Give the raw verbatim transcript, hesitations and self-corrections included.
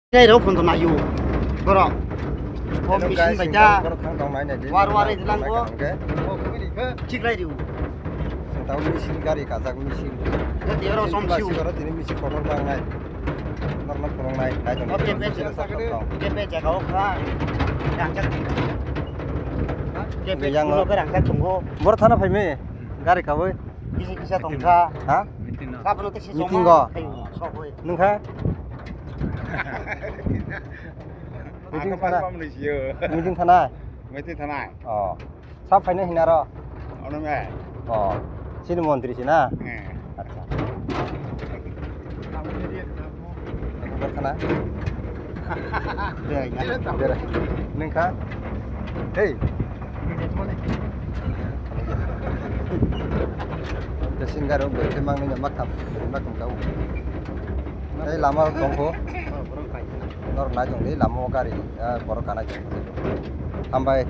Tei rok phone to nayo. Borok. Bo Hello machine guys, bai ta. Borok thang tong nai nai di. War war Nang idlang nai ko. Kang ke. Chik lai riu. Tao machine gari kajak machine. Tei rok som Machine siu. Koro tini machine kotor bang nai. Normal phone nai nai tong. Oke, pe. Machine sa sa tong. Ke pe jaga o kha. Rang jak. Ke pe Yang kulo o. Ke rang jak tong go. Bor thana phai me. Gari kabui. Kisa kisa tong kha. Ha? Meeting no. Kha bono te si Meeting soma. Go. Hai, sok hoi. Nung kha? Meeting Ang thana. Meeting thana. Meeting thana. Oh. Sa phaina hinaro. Ono me. Oh. Sini montri sina. Eh. Acha. Nung kha na? Berai na. Berai. Nung kha? Hey. Te singar rok bai te mangni no makam, makam kau. Tei lama tongkho. Nor nai tong di lama o gari, ah, borok kana tong. Hambai.